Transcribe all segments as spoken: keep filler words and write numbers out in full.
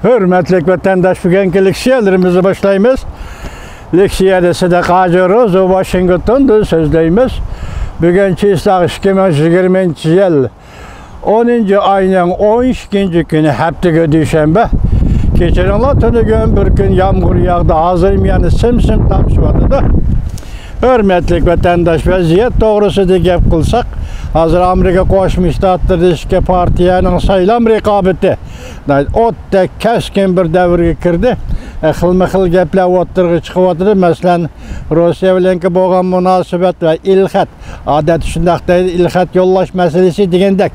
ھۆرمەتلىك ۋەتەنداش، بۈگۈنكى لېكسىيەلىرىمىزنى باشلايمىز. لېكسىيەدە سىدىق ھاجى روزى ۋاشىنگتوندىن سۆزلەيمىز. بۈگۈن چىسلاق ئىككى مىڭ يىگىرمىنچى يىل ئونىنچى ئاينىڭ ئون ئىككىنچى كۈنى، ھەپتىگە دۈشەنبە. كەچۈرۈڭلار، تۈنۈگۈن بىر كۈن يامغۇر ياغدى، ھازىرمۇ يەنە سىم-سىم تامچىۋاتىدۇ. ھۆرمەتلىك ۋەتەنداش، ۋەزىيەت توغرىسىدا گەپ قىلساق، ھازىر ئامېرىكا قوشما شتاتلىرىدىكى پارتىيەنىڭ سايلام رىقابىتى ئوتتەك كەسكىن بىر دەۋرگە كىردى. خىلمۇ خىل گەپلەر ئوتتۇرىغا چىقىۋاتىدۇ. مەسىلەن، روسىيە بىلەنكى بولغان مۇناسىۋەت ۋە ئېلخەت، ئادەتتە شۇنداق دەيدۇ، ئېلخەت يوللاش مەسىلىسى دېگەندەك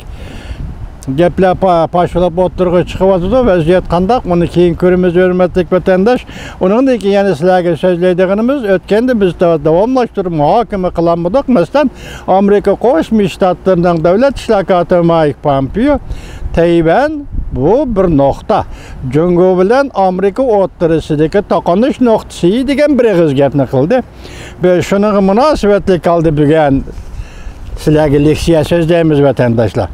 گەپلەر پا-، پاش بولۇپ ئوتتۇرىغا چىقىۋاتىدۇ. ۋەزىيەت قانداق؟ ئۇنى كېيىن كۆرىمىز، ھۆرمەتلىك ۋەتەنداش. ئۇنىڭدىن كېيىن يەنە سىلەرگە سۆزلەيدىغىنىمىز، ئۆتكەندە بىز دا-، داۋاملاشتۇرۇپ مۇھاكىمە قىلالمىدۇق. مەسىلەن، ئامېرىكا قوشما شتاتلىرىنىڭ دۆلەت ئىشلار كاتىپى مايك پومپېيو، تەيۋەن بۇ بىر نۇقتا. جۇڭگو بىلەن ئامېرىكا ئوتتۇرىسىدىكى توقۇنۇش نۇقتىسى دېگەن بىر ئېغىز گەپنى قىلدى. بىز شۇنىڭغا مۇناسىۋەتلىك ھالدا بۈگۈن سىلەرگە لېكسىيە سۆزلەيمىز، ۋەتەنداشلار.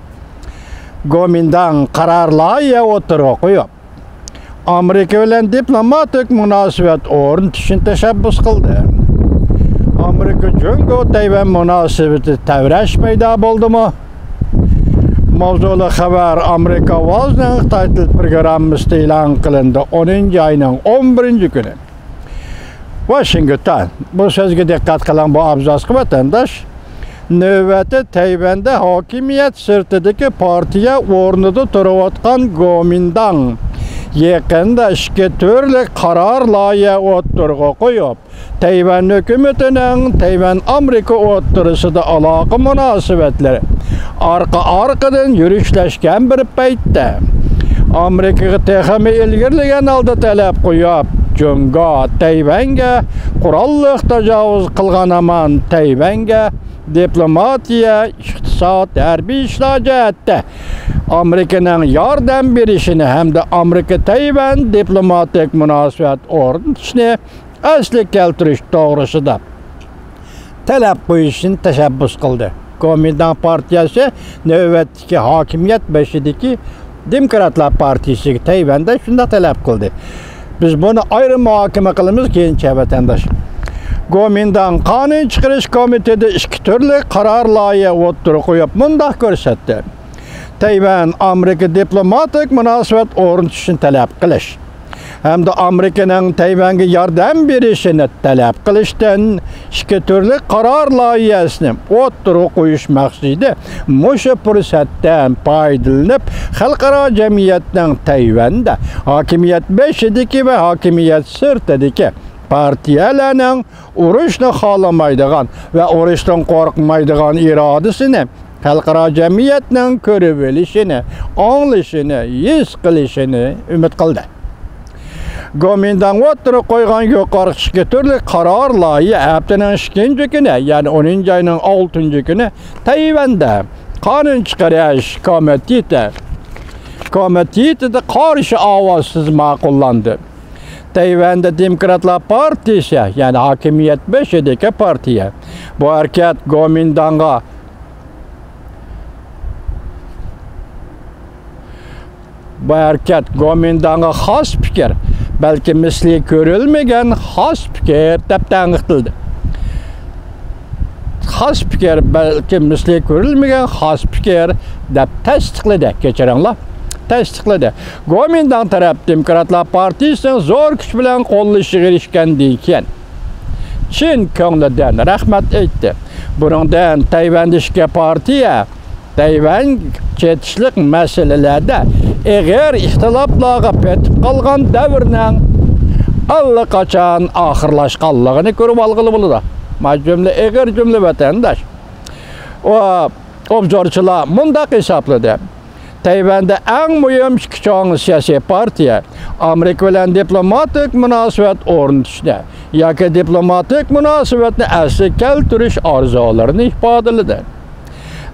گومىنداڭ قارار لايىھە ئوتتۇرىغا قويۇپ، ئامېرىكا بىلەن دىپلوماتىك مۇناسىۋەت ئورنىتىشنى تەشەببۇس قىلدى. ئامېرىكا جۇڭگو تەيۋەن مۇناسىۋىتى تەۋرەش پەيدا بولدىمۇ؟ ماۋزۇلۇق خەۋەر ئامېرىكا ئاۋازىنىڭ خىتاي تىل پروگراممىسىدا ئېلان قىلىندى، ئونىنچى ئاينىڭ ئون بىرىنچى كۈنى. ۋاشىنگتون. بۇ سۆزگە دىققەت قىلىڭ، بۇ ئابزاسقا، ۋەتەنداش. نۆۋەتتە تەيۋەندە ھاكىمىيەت سىرتىدىكى پارتىيە ئورنىدا تۇرۇۋاتقان گومىنداڭ يېقىندا ئىككى تۈرلۈك قارار لايىھە ئوتتۇرىغا قويۇپ، تەيۋەن ھۆكۈمىتىنىڭ تەيۋەن ئامېرىكا ئوتتۇرىسىدا ئالاقە مۇناسىۋەتلىرى ئارقا-ئارقىدىن يۈرۈشلەشكەن بىر پەيتتە، ئامېرىكىغا تېخىمۇ ئىلگىرىلىگەن ھالدا تەلەپ قويۇپ، جۇڭگو تەيۋەنگە قوراللىق تاجاۋۇز قىلغان ھامان تەيۋەنگە دىپلوماتىيە، ئىقتىساد، ھەربىي ئىشلار جەھەتتە ئامېرىكىنىڭ ياردەم بېرىشىنى ھەمدە ئامېرىكا تەيۋەن دىپلوماتىك مۇناسىۋەت ئورنىتىشنى ئەسلىگە كەلتۈرۈش توغرىسىدا تەلەپ قويۇشنى تەشەببۇس قىلدى. گومىنداڭ پارتىيەسى نۆۋەتتىكى ھاكىمىيەت بېشىدىكى دېموكراتلار پارتىيەسىگە تەيۋەندە شۇنداق تەلەپ قىلدى. بىز بۇنى ئايرىم مۇھاكىمە قىلىمىز كېيىنچە، ۋەتەنداش. گومىنداڭ قانۇن چىقىرىش كومىتېتى ئىككى تۈرلۈك قارار لايىھە ئوتتۇرىغا قويۇپ مۇنداق كۆرسەتتى: تەيۋەن ئامېرىكا دىپلوماتىك مۇناسىۋەت ئورنىتىشنى تەلەپ قىلىش ھەمدە ئامېرىكىنىڭ تەيۋەنگە ياردەم بېرىشىنى تەلەپ قىلىشتىن ئىككى تۈرلۈك قارار لايىھەسىنى ئوتتۇرىغا قويۇش مەقسىتىدە مۇشۇ پۇرسەتتىن پايدىلىنىپ، خەلقئارا جەمئىيەتنىڭ تەيۋەندە ھاكىمىيەت بېشىدىكى ۋە ھاكىمىيەت سىرتىدىكى پارتىيەلەرنىڭ ئۇرۇشنى خالىمايدىغان ۋە ئۇرۇشتىن قورقمايدىغان ئىرادىسىنى، خەلقئارا جەمئىيەتنىڭ كۆرۈۋېلىشىنى، ئاڭلىشىنى، ھېس قىلىشىنى ئۈمىد قىلدى. گومىنداڭ ئوتتۇرىغا قويغان يۇقىرىقى ئىككى تۈرلۈك قارار لايىھە ھەپتىنىڭ ئىككىنچى كۈنى، يەنى ئونىنچى ئاينىڭ ئالتىنچى كۈنى تەيۋەندە قانۇن چىقىرىش كومىتېتى، كومىتېتىدا قارشى ئاۋازسىز ماقۇللاندى. تەيۋەندە دېموكراتلار پارتىيىسى، يەنى ھاكىمىيەت بېشىدىكى پارتىيە، بۇ ھەرىكەت گومىنداڭغا، بۇ ھەرىكەت گومىنداڭغا خاس پىكىر، بەلكى مىسلى كۆرۈلمىگەن خاس پىكىر دەپ تەنقىد قىلدى. خاس پىكىر، بەلكى مىسلى كۆرۈلمىگەن خاس پىكىر دەپ تەستىقلىدى. كەچۈرۈڭلار، تەستىقلىدى. گومىنداڭ تەرەپ دېموكراتلار پارتىيىسىنىڭ زور كۈچ بىلەن قوللىشىغا ئېرىشكەندىن كېيىن، چىن كۆڭلىدىن رەھمەت ئېيتتى. بۇنىڭدىن تەيۋەندىكى پارتىيە تەيۋەنگە چېتىشلىق مەسىلىلەردە ئېغىر ئىختىلاپلارغا پېتىپ قالغان دەۋرنىڭ ئاللىقاچان ئاخىرلاشقانلىقىنى كۆرۈپ ئالغىلى بولىدۇ. ما جۈملە ئېغىر جۈملە ۋەتەنداش. ئۇ ئوبزورچىلار مۇنداق ھېسابلىدى: تەيۋەندە ئەڭ مۇھىم ئىككى چوڭ سىياسىي پارتىيە ئامېرىكا بىلەن دىپلوماتىك مۇناسىۋەت ئورنىتىشنى ياكى دىپلوماتىك مۇناسىۋەتنى ئەسلىگە كەلتۈرۈش ئارزۇلىرىنى ئىپادىلىدى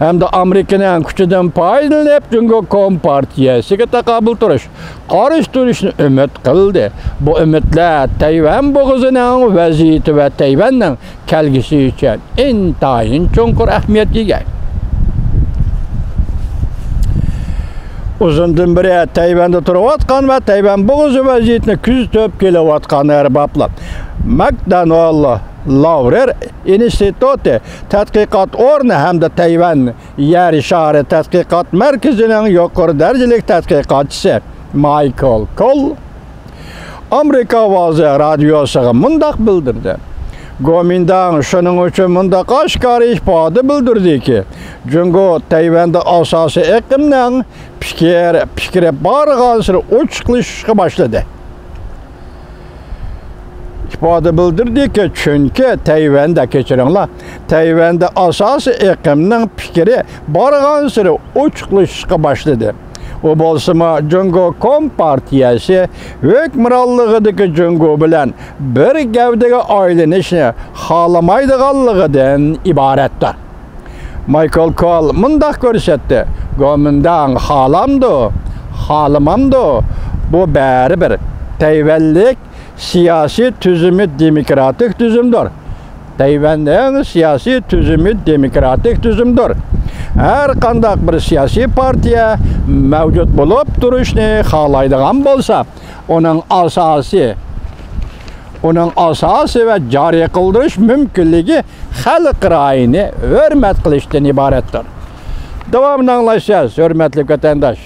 ھەمدە ئامېرىكىنىڭ كۈچىدىن پايدىلىنىپ، جۇڭگو كومپارتىيەسىگە تاقابىل تۇرۇش، قارشى تۇرۇشنى ئۈمىد قىلدى. بۇ ئۈمىدلەر تەيۋەن بوغۇزىنىڭ ۋەزىيىتى ۋە تەيۋەننىڭ كەلگۈسى ئۈچۈن ئىنتايىن چوڭقۇر ئەھمىيەتكە ئىگە. ئۇزۇندىن بېرى تەيۋەندە تۇرۇۋاتقان ۋە تەيۋەن بوغۇزى ۋەزىيىتىنى كۆزىتىپ كېلىۋاتقان ئەربابلار ماكدانۇئېل لاۋرېر ئىنستىتۇتى تەتقىقات ئورنى ھەمدە تەيۋەن يەر شارى تەتقىقات مەركىزىنىڭ يۇقىرى دەرىجىلىك تەتقىقاتچىسى مايكل كول ئامېرىكا ئاۋازى رادىيوسىغا مۇنداق بىلدۈردى: گومىنداڭ شۇنىڭ ئۈچۈن مۇنداق ئاشكارا ئىپادە بىلدۈردىكى، جۇڭگو تەيۋەندە ئاساسىي ئېقىمنىڭ پىكىر، پىكرى بارغانسېرى ئوچۇقلىشىشقا باشلىدى. ئىپادە بىلدۈردىكى، چۈنكى تەيۋەندە، كەچۈرۈڭلار، تەيۋەندە ئاساسىي ئېقىمنىڭ پىكرى بارغانسېرى ئوچۇقلىشىشقا باشلىدى. ئۇ بولسىمۇ جۇڭگو كومپارتىيەسى ھۆكۈمرانلىقىدىكى جۇڭگو بىلەن بىر گەۋدىگە ئايلىنىشنى خالىمايدىغانلىقىدىن ئىبارەتتۇر. مايكل كول مۇنداق كۆرسەتتى: گومىنداڭ خالامدۇ، خالىمامدۇ، بۇ بەرىبىر تەيۋەنلىك سىياسىي تۈزۈمى دېموكراتىك تۈزۈمدۇر. تەيۋەننىڭ سىياسىي تۈزۈمى دېموكراتىك تۈزۈمدۇر. ھەر قانداق بىر سىياسىي پارتىيە مەۋجۇت بولۇپ تۇرۇشنى خالايدىغان بولسا، ئۇنىڭ ئاساسىي، ئۇنىڭ ئاساسى ۋە جارى قىلدۇرۇش مۇمكىنلىكى خەلق رايىنى ھۆرمەت قىلىشتىن ئىبارەتتۇر. داۋامىنى ئاڭلايسىز، ھۆرمەتلىك ۋەتەنداش.